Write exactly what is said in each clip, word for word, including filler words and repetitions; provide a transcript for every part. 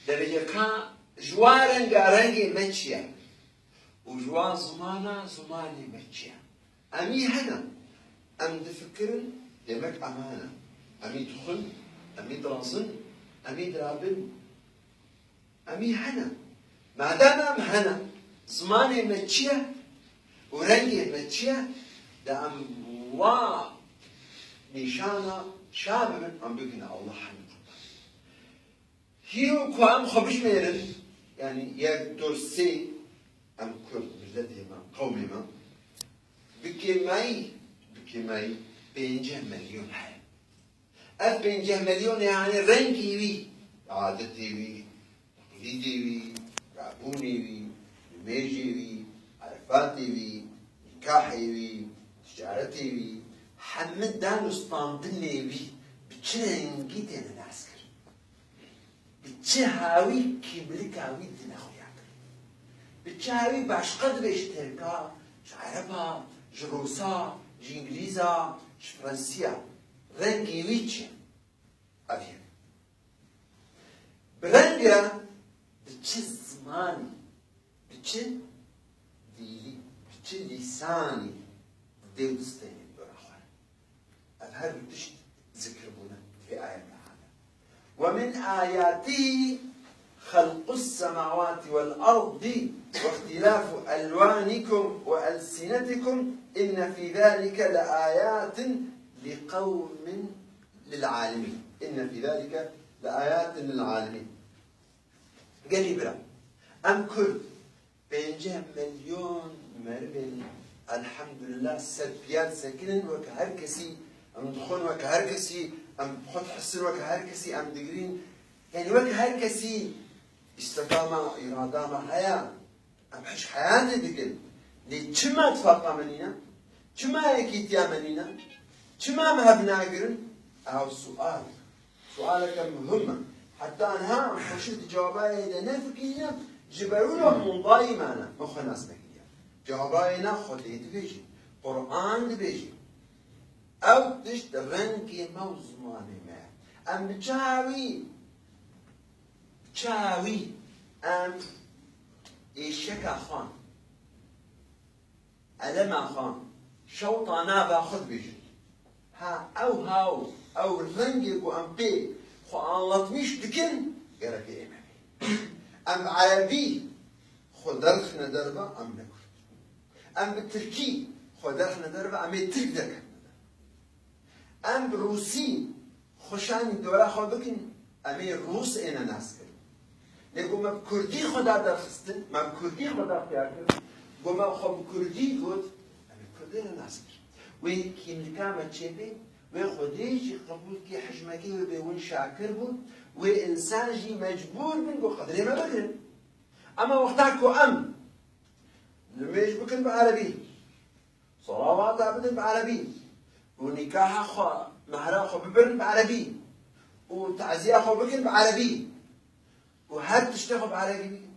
Dereceka ji wa renga rengê me çi ye? Û ji wa zimana zimanê me çi ye? Em î hene. Em difikirin, demek em hene. Em î dixwin, em î dirazin, em î dirabin. Em î hene. Madem em hene, zimanê me çi ye û rengê me çi ye, de em wa nîşana şa bibin, em bigine Allah hemî qurban. Hîyo ku em xwe bijmêrin, yanî yek, du, sê, em Kurd, miletê me, qewmê me, bi kêmayî, bi kêmayî pêncî milyon heye. Ev pêncî milyonê, yanî rengê wî, adetê wî, teqlîdê wî, rabûnê wî, nimêjê wî, erefatê wî, nîkahê wî, ticaretê wî, hemû dan û standinê wî bi çi rengî têne naskirin? Bi çi hawî kîmlika wî dine xuya kir? Bi çi hawî başqa dibe ji Tirka, ji Ereba, ji Rûsa, ji Îngilîza, ji Fransiya? Rengê wî çi? Ev yek. Bi reng e, bi çi zimanî, bi çi dîlî, bi çi lîsanî dê û distênê dora xwe? Ev her du tişt zikir bûne vê ayetê hane. ومن آياته خلق السماوات والأرض واختلاف ألوانكم وألسنتكم إن في ذلك لآيات لقوم للعالمين. إن في ذلك لآيات للعالمين. Gelî bira, em Kurd pêncî milyon merivên, elhamdulillah, sedpiya disekinin wek her kesî, em dixwin wek her kesî, em xwe dihisin wek her kesî, em digirîn, yanî wek her kesî îsteka me, îrada me heye. Em hej heyatê dikin. Lê çima tifaqa me nîne? Çima yekîtiya me nîne? Çima em hev nagirin? Ew sual. Sualeke muhim e. Heta niha em xweşik di cewabayê de nefikirîne, ji ber wilo mundayî me ne, me xwe nas nekiriye. Cewabayê ne Xwedê dibêjî, Quran dibêjî. Ew tişt rengê me û zimanê me ye. Em bi çawa wî Çawî em êşeka xwe, elema xwe, şewta nava xwe dibêjin. Ha, ew haw, ew rengê ku em pê xwe anlatmîş dikin, gerek ê me bê. Em bi erebî xwe derxine derve, em ne Kurd. Em bi tirkî xwe derxine derve, em ê tirk derkevine derve. Em bi rûsî xwe şanî dora xwe bikin, em ê rûs êne nas kirin. Lê ku me bi kurdî xwe da derxistin, me bi kurdî xwe da xuya kir, ku me xwe bi kurdî got, em ê kurdê ne nas kirin. Wê kîmlika me çêbê, wê Xwedê jî qebûl kê, hijmekê wê bê win şakir bû, wê însan jî mecbûr bin ku qedrê me bigirin. Ema wexta ku em nimêj bikin bi erebî, Salawata bidin bi erebî û nîkaha xwe, mehra xwe bibirin bi erebî û taziya xwe bikin bi erebî û her tiştê xwe bi erebî bikin.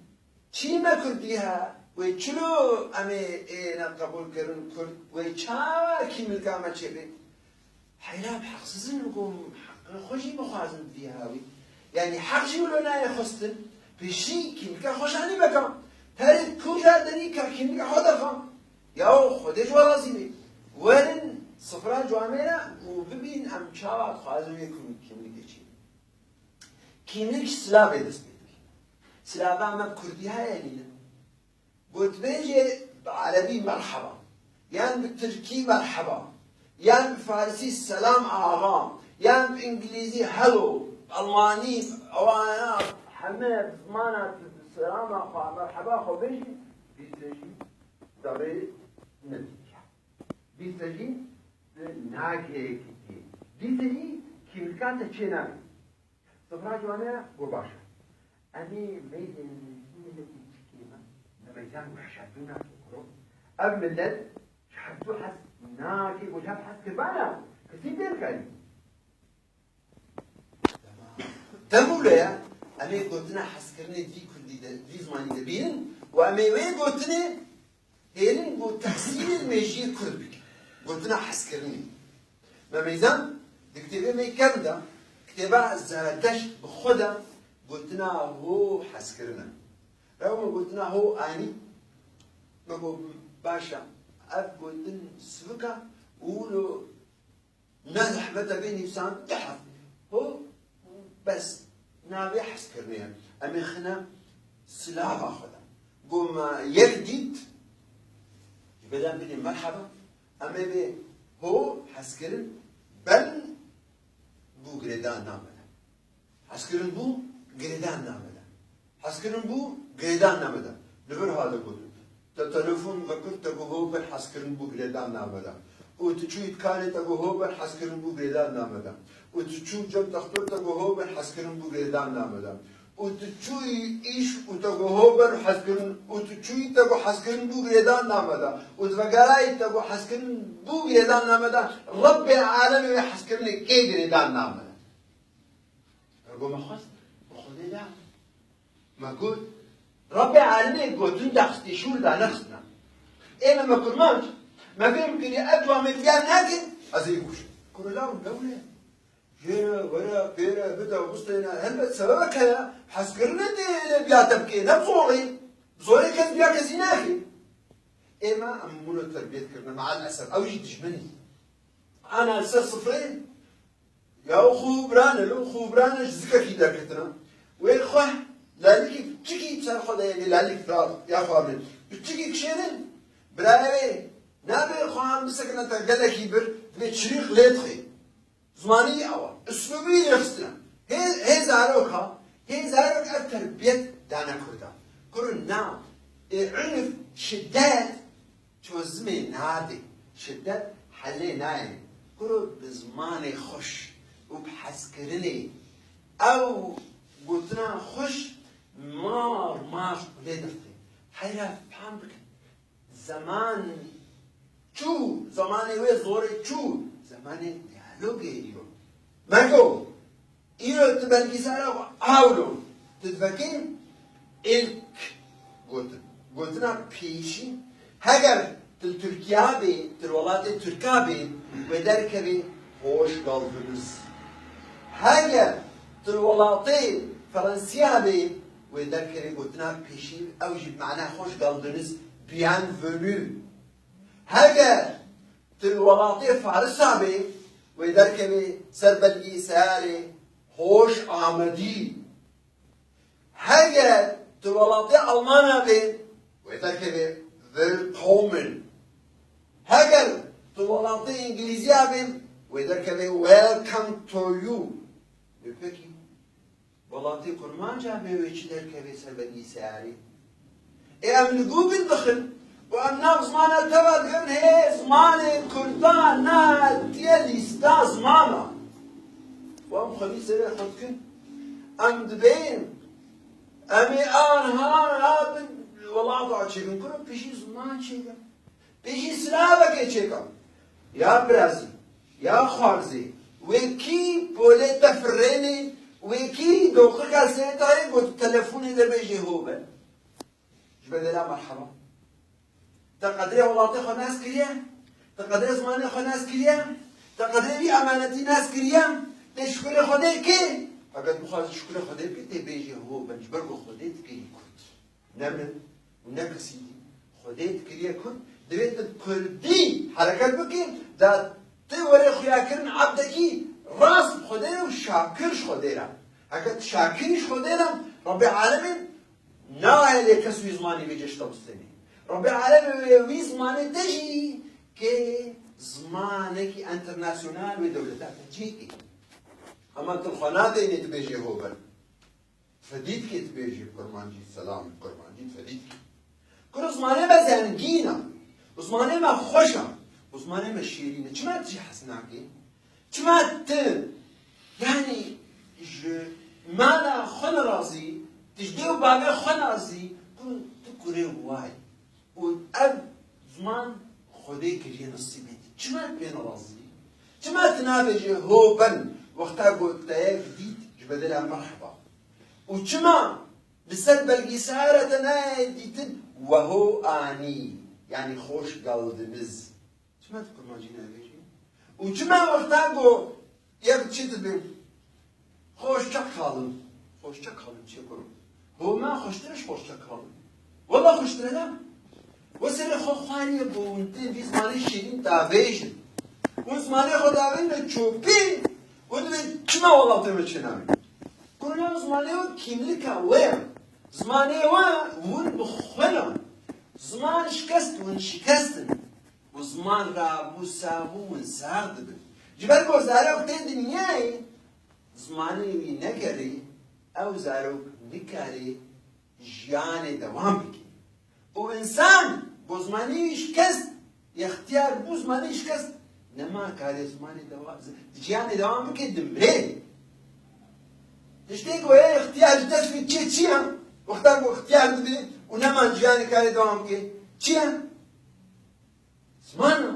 Çî me kurdî he? Wê çilo em ê êne qebûl kirin kurd? Wê çawa kîmlika me çêbê? Heyra bi heqsizin ku heqê xwe jî bixwazin vî hawî. Yanî heq jî wilo nayê xwestin, pêşî kîmlika xwe şanî beka. Terê kurda derî ka kîmlika xwe defa. Yaw Xwedê ji we razî be. Werin sifra cuamê re û bibîn em çawa dixwazin wê kîm-, kîmlikê çî. Kîmlik ji silavê dest pê dike. Silava me bi kurdî heye nîne. Gotbêjê bi erebî merheba, yan bi tirkî merheba, yan bi farisî selam axa, yan bi îngilîzî hello, bi elmanî, ewana heme bi zimana selama xwe, merheba xwe bêjî, bîsrejî derê nedîtiye. Bîsrejî di nagê yekîtiyê. Bîsrejî kîmlika te çê nabe. Sifra ciwane ya, got baş e. Em ê meydên miletî çikê me, me meydan wehşetbûna kuro. Ev milet ji heft û hez nake, got hev hez kirbana, kesî tê bikarî. Dem wilo ya, em ê gotina hezkirinê vî kurdî de, vî zimanî de bînin û em ê wê gotinê hêlin ku tehsîlê li mêjiyê kurd bike. Gotina hezkirinê. Me meyzan di kitêbê me kevn de, kitêba Zerdeşt bi xwe de Gotina ho hezkirin e. Rew me gotina ho anî. Me got, baş e. Ev gotin sivik e û wilo ne zehmet e bê nivîsan du herf. Ho, bes. Navê hezkirinê ye. Em ê xine silava xwe de. Got me yek dît, ji beden bidê merheba. Em ê bê ho hezkirin ben bû girêdan name de. Hezkirin bû girêdan name de. Hezkirin bû girêdan name de. Li vir hale gotin. Te telefon vekir, te got ho ben hezkirin bû girêdan name de. Û tu çûyî dikanê, te got ho ben hezkirin bû girêdan name de. Û tu çû cem textor, te got ho ben hezkirin bû girêdan name de. Û tu çûyî îş û te got ho ben hezkirin, û tu çûyî te got hezkirin bû girêdan name de. Û tu vegerayî te got hezkirin bû girêdan name de. Rebbê alemê wê hezkirinê kê girêdan name de. Ergo me xwest bi Xwedê da. Me got, Rebbê alemê gotin daxistî, şûr da nexistina. Ê me, me kurmanc, me fêm kiriye, ev dua me biya nakin, ez ê kuşim. Kuro law lewle. Jêre, were, pêre, bide, bistêne, helbet sebebek heye, hezkirine tê lê biya te bikê, ne bi zorê. Bi zorê kes biya kesî nakê. Ê me, em wilo terbiyet kirine, meal esef, ew jî dijmin î. Ana li ser sifrê, ya xwe birane, li xwe birane ji zikekî derketina. Wê xwe lalîkî piçikî ser xwe de, yê lalîk ra, ya xwe amê. Piçikî kişênin, birayê wê, nabê xwe an bisekine te gelekî bir, divê çirîq lê dixê. Zimanî ew e. Uslûbî lêxistina. Hê, hê zaroka, hê zarok ev terbiyet dane kurda. Kuro na, ê unf, şiddet çözümê nade. Şiddet helê nayê. Kuro bi zimanê xweş û bi hezkirinê ew gotina xweş mar mar lê dixtê. Heyra fam bikin. Zeman çû, zemanê wê zorê çû, zemanê diyalogê îro. Me got, îro tu belgîsara xwe awlo, tu dibekî ilk gotin. Gotina pêşî, heger tu li Tirkiya bê, tu li welatê Tirka bê, wê derkevê hoş geldiniz. Heger tu li welatê Ferensiya bê, wê derkevê gotina pêşî, ew jî bi mana hoş geldiniz, bienvenue. Heger tu li welatê Farisa bê, wê derkevê ser belgî seyarê hoş amedî. Heger tu welatê Almana bê, wê derkevê willkommen. Heger tu welatê Îngilîziya bê, wê derkevê welcome to you. Lê pekî welatê Kurmanca bê, wê çi derkevê ser belgî seyarê? Ê em li Google dixin û em nav zimana teva digirin, hê zimanê Kurda nehatiye lîsta zimana. Û em xwedî serê xwe dikin. Em dibên, em ê anha rabin welata çêkin. Kuro pêşî ziman çêkin. Pêşî silavekê çêkin. Ya birazî, ya xwarzê, wê kî polê te firênê, wê kî doqika sê tarê got telefonê de bêjê ho be. Ji bedela merheba. Te qedrê welatê xwe nas kiriye? Te qedrê zimanê xwe nas kiriye? Te qedrê vî emanetî nas kiriye? Tê şukurê Xwedê kê? Heger tu bixwazî şukurê Xwedê bikî, tê bêjê ho ben, ji ber ku Xwedê dikirî Kurd. Ne min û ne kesî dî. Xwedê dikiriye Kurd, divê tu bi Kurdî hereket bikî, da tu were xuyakirin ebdekî rast bi Xwedê re û şakir ji Xwedê re. Heke tu şakirî ji Xwedê re, Rebbê Alemê nahêlê kes wî zimanî vêce ji te bistênê. Rebbê Alemê wê wî zimanê te jî kê zimanekî enternasyonal wê dewleta te cihê. Hema tu li xwe natênê tu bêjê ho ben. Fedî dikê tu bêjî kurmancî, selam kurmancî, fedî dikê. Kuro zimanê me zengîn e. Û zimanê me xweş e. Û zimanê me şêrîn e. Çima tu jî hez nakî? Çima tu, yanî, ji mala xwe nerazî, tu ji dê û bavê xwe nerazî, kuro tu kurê wayî. Û ev ziman Xwedê kiriye nesîbê te. Çima pê nerazî? Çima tu nabêjî ho ben wexta ku te yek dît ji bedela merheba? Û çima li ser belgîsara te nayê dîtin weho anî, yanî hoş geldiniz? Çima tu kurmancî nabêjî? Û çima wexta ku yek çi dibê? Hoşça kalın. Hoşça kalın çêkuro. Bo me xweştir e ji hoşça kalın. Wela xweştir e ne? We serê xwe xwariye bo hûn tên vî zimanê şîrîn davêjin. Hûn zimanê xwe davêjine çopî û divê çima welatê me çênavê. Kuro ne zimanê we kîmlika we ye. Zimanê we hûn bi xwe ne. Ziman şikest hûn şikest in. Bi ziman rabû sax bû hûn sax dibin. Ji ber ku zarok tê dinyayê zimanê wî negerê, ew zarok nikarê jiyanê dewam bike. Û însan bo zimanê wî şikest, ixtiyar bû zimanê wî şikest, nema karê zimanê dewa-, zi-, jiyanê dewam bike, dimrê. Tiştê ku heye ixtiyar ji dest wî çê çi ye? Wexta ku ixtiyar dibe û nema jiyanê karê dewam bike, çi ye? Ziman e.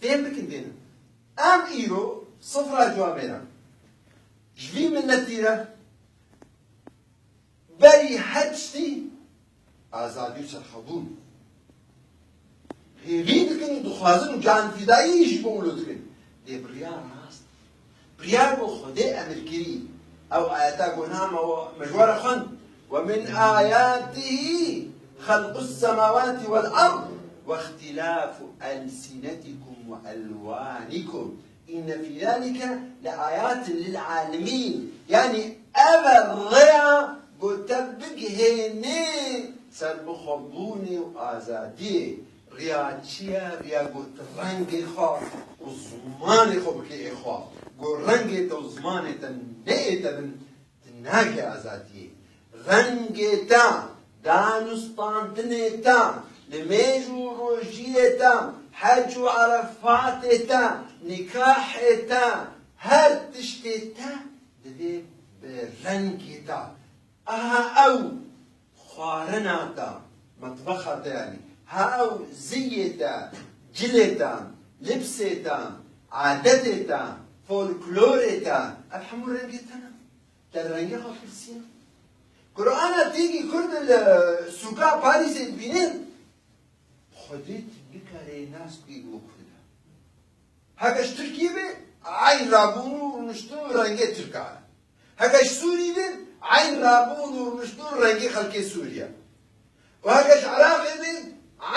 Fêm bikin dêne. Em îro sifra civabê re ji vî miletî re berî her tiştî azadî û serxwebûn hêvî dikin û dixwazin û canfidayî ji bo wilo dikin. Lê biryar rast. Biryar bo Xwedê emir kirî. Ew ayeta ku nama we me ji we re xwend. ومن آياته خلق السماوات والأرض واختلاف ألسنتكم وألوانكم إن في ذلك لآيات للعالمين. Yanî ev e rêya ku te bigihênê serbixwebûnê û azadiyê. Riya çi ye? Riya ku tu rengê xwe û zimanê xwe bikê ê xwe. Ku rengê te û zimanê te neyê te bin, tu nagê azadiyê. Rengê te, danûstandinê te, nimêj û rojiyê te, hec û erefatê te, nîkahê te, her tiştê te divê bi rengê te. Aha ew xwarina te, metbexa te yanî. Ha ew ziyê te, cilê te, libsê te, adetê te, folklorê te. Ev hemû rengê te ne. Te li rengê xwe pirsî ne. Kurana tîgî Kurd li sûka Parîsê dibînin. Xwedê tu nikarê nas bikî ku Kurd e. Heke ji Tirkiyê be, eyn rabûn û rûniştin rengê Tirka ye. Heke ji Sûrî be, eyn rabûn û rûniştin rengê xelkê Sûriye. Û heke ji Iraqê be,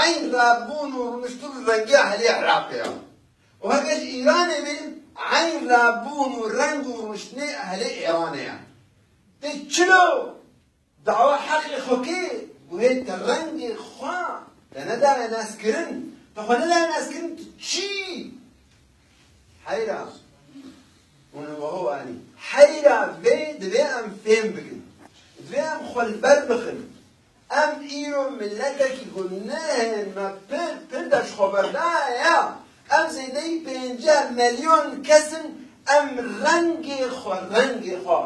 eyn rabûn û rûniştin rengê ehlê Iraqê ye. Û heke ji Îranê be, eyn rabûn û reng û rûniştinê ehlê Îranê ye. Tê çilo? Dawa heqê xwe kê, guhê te rengê xwe, te nedaye naskirin, te xwe nedaye naskirin, tu çî? Heyra. Hûn weho anî. Heyra vê divê em fêm bikin. Divê em xwe li ber bixin. Em îro miletekî ku nehên me pir, pir de ji xwe berdaye ya. Em zêdeyî pênceh milyon kes in, em rengê xwe, rengê xwe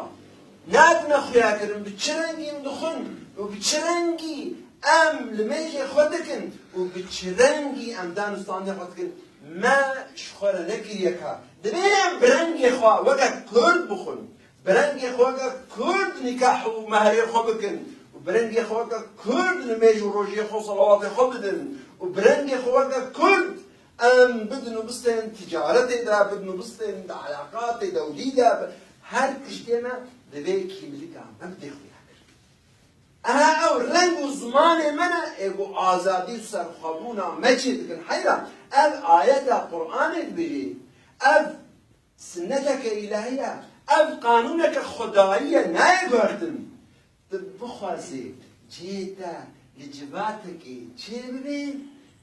nadine xuyakirin, bi çi rengî em dixwin û bi çi rengî em limêjê xwe dikin û bi çi rengî em danûstandinê xwe dikin, me ji xwe re nekiriye kar. Divê em bi rengê xwe weke Kurd bixwin. Bi rengê xwe weke Kurd nîkah û mehrê xwe bikin û bi rengê xwe weke Kurd nimêj û rojiyê xwe û selawatê xwe bidin û bi rengê xwe weke Kurd em bidin û bistên ticaretê de, bidin û bistên di eleqatê dewlî de, bi her tiştê me divê kîmlika me bidê xuya kirin. Eha ew reng û zimanê me ne, ê ku azadî û serxwebûna me çê dikin. Heyra, ev ayeta Qur'anê dibêjê, ev Sinneteke îlahî ye. Ev qanûneke xwedayî ye, nayê guhertin. Tu bixwazê cihê te li civatekê çêbibê,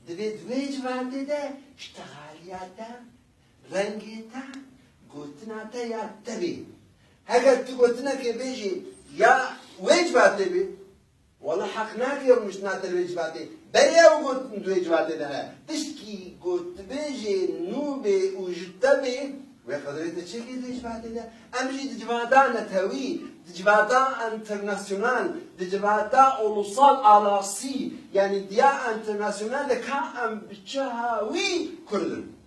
divê di wê civatê de îştixaliya te, rengê te, gotina te ya te bê. Heger tu gotinekê bêjî ya wê civatê bê, Wela heq nake rûniştina te li wê civatê. Berê ew gotin di wê civatê de heye. Tiştkî ku tu bêjê nû bê û ji te bê, wê qedrê te çêkê di wê civatê de. Em jî di civata netewî, di civata enternasyonal, di civata ulusal alasî, yanî diya enternasyonal de ka em bi çi hawî Kurd in.